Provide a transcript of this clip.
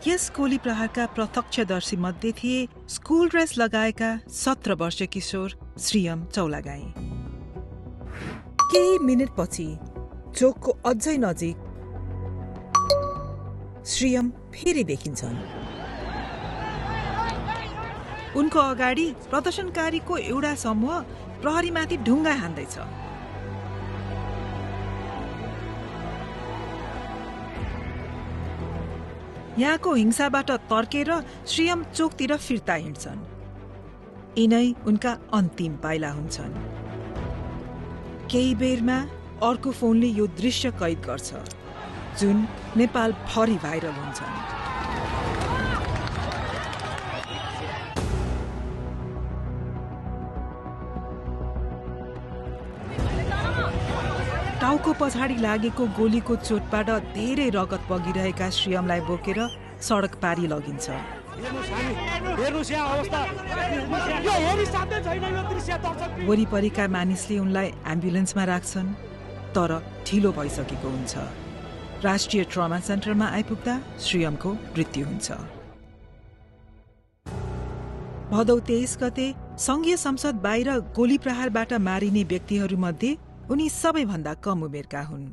यस गोली प्रहारका प्रत्यक्षदर्शी मध्ये थिए स्कुल ड्रेस लगाएका 17 वर्ष किशोर श्रीयम चौलागाई। केही मिनेटपछि चोकको अझै नजिक श्रीयम फेरि देखिन्छन्। उनको अगाडि प्रदर्शनकारीको एउटा समूह प्रहरीमाथि ढुङ्गा हान्दैछ। यहाँको हिंसाबाट तर्केर श्रीयम चोकतिर फिर्ता हिँड्छन्। यिनै उनका अन्तिम पाइला हुन्छन्। केही बेरमा अर्को फोनले यो दृश्य कैद गर्छ, जुन नेपाल भरि भाइरल हुन्छन्। टाउको पछाडि लागेको गोलीको चोटबाट धेरै रगत बगिरहेका श्रीयमलाई बोकेर सडक पारी लगिन्छ। वरिपरिका मानिसले उनलाई एम्बुलेन्समा राख्छन्, तर ढिलो भइसकेको हुन्छ। राष्ट्रिय ट्रमा सेन्टरमा आइपुग्दा श्रीयमको मृत्यु हुन्छ। भदौ 23 गते संघीय संसद बाहिर गोली प्रहारबाट मारिने व्यक्तिहरूमध्ये उनी सबैभन्दा कम उमेरका हुन्।